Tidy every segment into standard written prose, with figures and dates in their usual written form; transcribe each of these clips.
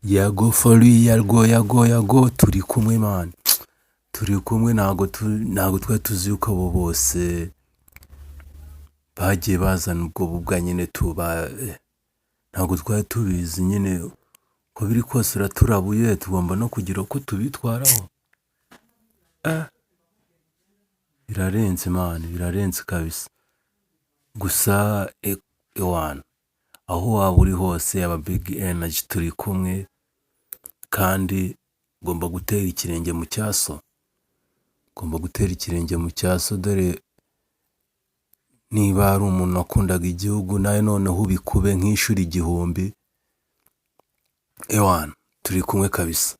Yago for real, yago, yago, yago, turi kumwe man, turi kumwe. Ntago twari tuzi yuko abo bose bagiye bazana ubwo bubwa nyine tuba, ntabwo twari tubizi nyine. Uko biri kose uraturabuye, tugomba no kugira uko tubitwaraho. Birarenze man, birarenze kabisa. Gusa ewana, aho waba uri hose, aba Big Energy turi kumwe, kandi ugomba gutera ikirenge mu cyaso, ugomba gutera ikirenge mu cyaso. Dore niba hari umuntu wakundaga igihugu, nawe noneho ubikube nk'inshuro 1000. Ewana, turi kumwe kabisa.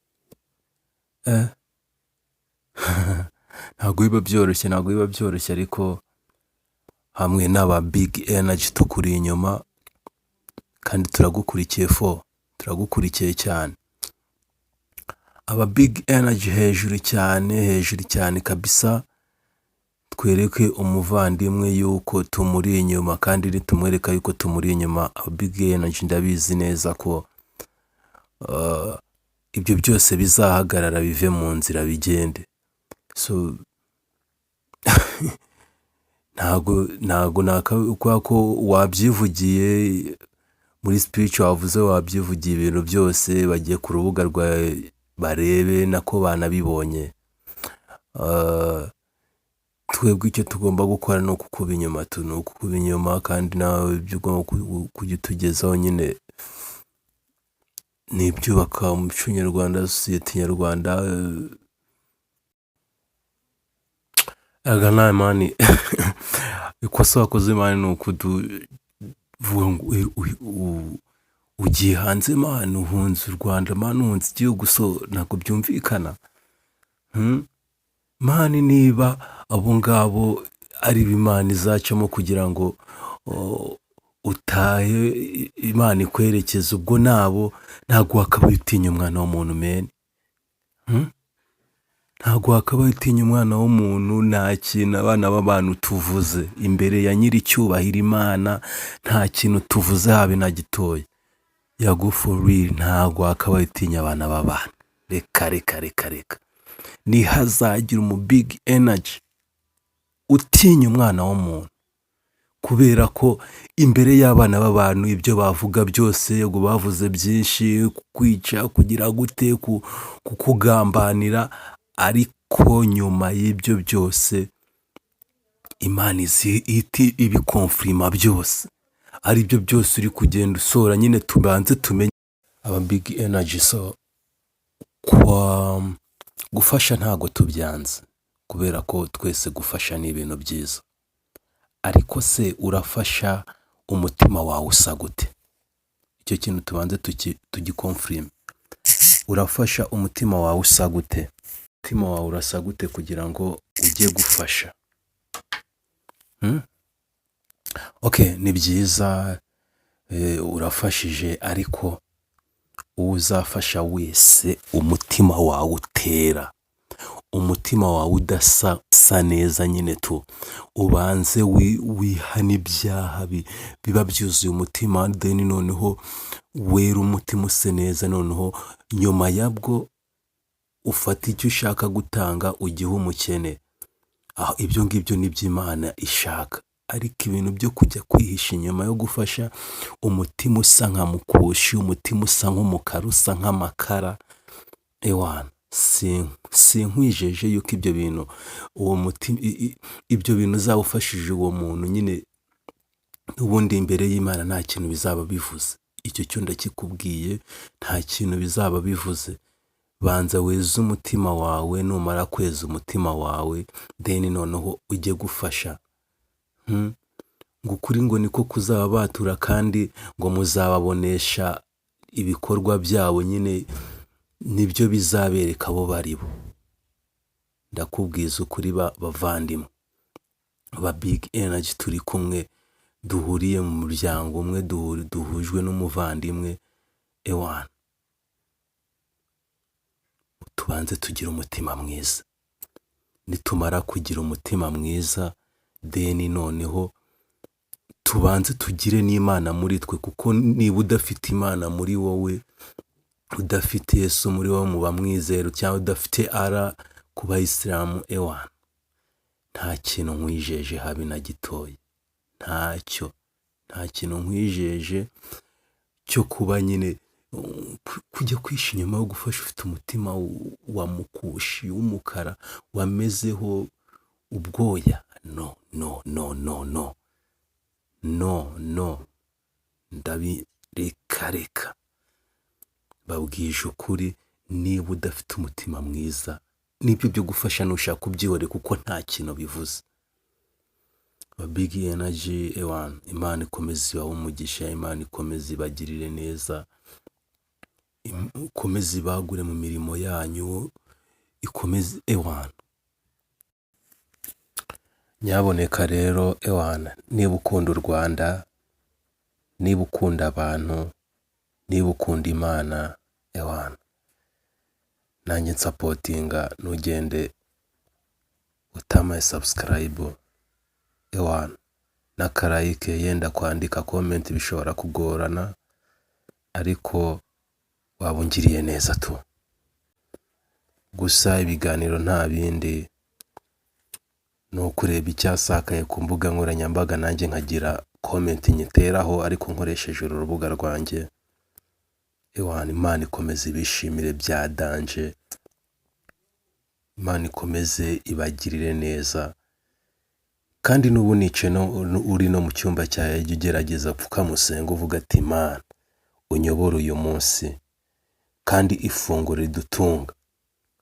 Ntabwo biba byoroshye, ntabwo biba byoroshye, ariko hamwe n'aba Big Energy tukuri inyuma kandi turagukurikiye fo, turagukurikiye cyane. Aba Big Energy hejuru cyane, hejuru cyane kabisa. Twereke umuvandimwe yuko tumuri inyuma, kandi nitumwereka yuko tumuri inyuma, aba Big Energy ndabizi neza ko ibyo byose bizahagarara, bive mu nzira, bigende. So ntago kubera ko wabyivugiye muri speech wavuze, wabyivugiye ibintu byose, bagiye ku rubuga rwawe barebe nako banabibonye. Twebwe icyo tugomba gukora ni ukukuba inyuma tu, ni ukukuba inyuma, kandi nawe ibyo ugomba kujya utugezaho nyine ni ibyubaka umuco nyarwanda, sosiyete nyarwanda. Aga nawe man, ikosa wakoze man ni ukuduvuga ngo ugiye hanze man, uhunze u Rwanda man, uhunze igihugu, so ntabwo byumvikana. Man, niba abo ngabo ari Imana izacamo kugira ngo utahe, Imana ikwerekeze, ubwo nabo ntabwo wakabaye utinya umwana w'umuntu man. Ntabwo wakabaye utinya umwana w'umuntu. Nta kintu abana b'abantu tuvuze imbere ya nyiricyubahiro Imana, nta kintu tuvuze habe na gitoya. Yago, for real, ntabwo wakabaye utinya abana b'abantu. Reka, reka, reka, reka. Ntihazagira umu Big Energy utinya umwana w'umuntu, kubera ko imbere y'abana b'abantu ibyo bavuga byose, yego bavuze byinshi, kukwica, kugira gute, kukugambanira, ariko nyuma y'ibyo byose Imana ihita ibiconfirma byose, aribyo byose uri kugenda usohora nyine. Tubanze tumenye aba Big Energy. So kwa gufasha ntabwo tubyanze, kubera ko twese gufasha ni ibintu byiza, ariko se urafasha umutima wawe usa gute? Icyo kintu tubanze tugiconfirme. Urafasha umutima wawe usa gute? Umutima wawe urasa gute kugira ngo ujye gufasha? Okay, ni byiza, urafashije, ariko uwo uzafasha wese umutima wawe utera, umutima wawe udasa neza nyine tu, ubanze wihane ibyaha biba byuzuye umutima, then noneho were umutima use neza, noneho nyuma yabwo ufate icyo ushaka gutanga ugihe umukene. Ibyo ngibyo ni byo Imana ishaka, ariko ibintu byo kujya kwihisha inyuma yo gufasha, umutima usa nka mukushi, umutima usa nk'umukara, usa nk'amakara, ewana, sinkwijeje yuko ibyo bintu, uwo mutima, ibyo bintu uzaba ufashije uwo muntu nyine, n'ubundi imbere y'Imana nta kintu bizaba bivuze. Icyo cyo ndakikubwiye, nta kintu bizaba bivuze. Banza weze umutima wawe, numara kweza umutima wawe, then noneho ujye gufasha. Ngo ukuri ngo niko kuzababatura, kandi ngo muzababonesha ibikorwa byabo nyine, nibyo bizabereka abo bari bo. Ndakubwiza ukuri bavandimwe ba Big Energy turi kumwe, duhuriye mu muryango umwe, duhujwe n'umuvandimwe, ewana, tubanze tugire umutima mwiza. Nitumara kugira umutima mwiza, then noneho tubanze tugire n'Imana muri twe, kuko niba udafite Imana muri wowe Udafite Yesu muri wowe mu bamwizera, cyangwa udafite ara ku bayisilamu, ewana, nta kintu nkwijeje habe na gitoya, ntacyo, nta kintu nkwijeje cyo kuba nyine kujya kwisha inyuma yo gufasha ufite umutima wa mukushi w'umukara wamezeho ubwoya. No, no, no, no, no, no, no, ndabireka reka. Babwije ukuri, niba udafite umutima mwiza, n'ibyo byo gufasha nushaka ubyihorere kuko nta kintu bivuze. Ba big energy, ewana, Imana ikomeze ibahe umugisha, Imana ikomeze ibagirire neza, ikomeze ibagure mu mirimo yanyu, ikomeze, ewana. Nyaboneka rero, ewana, niba ukunda u Rwanda, niba ukunda abantu, niba ukunda Imana, ewana, nanjye nsupportinga, ntugende utamaye subscribe, ewana, n'aka like. Yenda kwandika comment bishobora kugorana, ariko waba ungiriye neza tu. Gusa ibiganiro nta bindi, ni ukureba icyasakaye ku mbuga nkoranyambaga, nanjye nkagira comment nyiteraho, ariko nkoresheje uru rubuga rwanjye. Ewana, Imana ikomeze ibishimire bya danger, Imana ikomeze ibagirire neza. Kandi n'ubu nicaye no uri no mu cyumba cyawe, jya ugerageza upfukame usenge, uvuga ati: "Imana, unyobore uyu munsi, kandi ifunguro ridutunga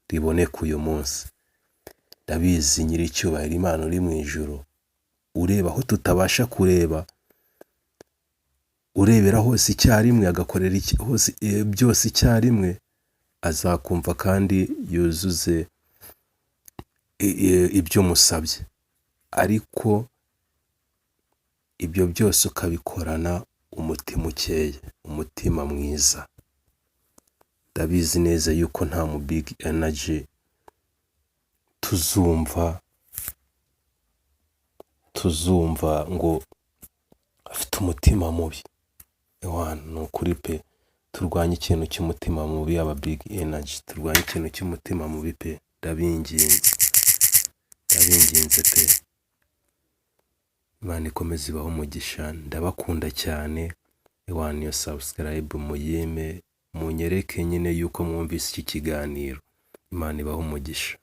riboneke uyu munsi." Ndabizi, Nyiricyubahiro Imana uri mu ijuru, ureba aho tutabasha kureba, urebera hose icyarimwe, agakorera hose byose icyarimwe, azakumva kandi yuzuze ibyo umusabye. Ariko ibyo byose ukabikorana umutima ukeye, umutima mwiza. Ndabizi neza yuko nta mu big energy tuzumva ngo afite umutima mubi. Ewana, ni ukuri pe, turwanye ikintu cy'umutima mubi. Aba big energy, turwanye ikintu cy'umutima mubi pe. Ndabinginze, ndabinginze pe. Imana ikomeze ibahe umugisha, ndabakunda cyane. Ewana, iyo subscribe muyime, munyereke nyine yuko mwumvise iki kiganiro. Imana ibahe umugisha.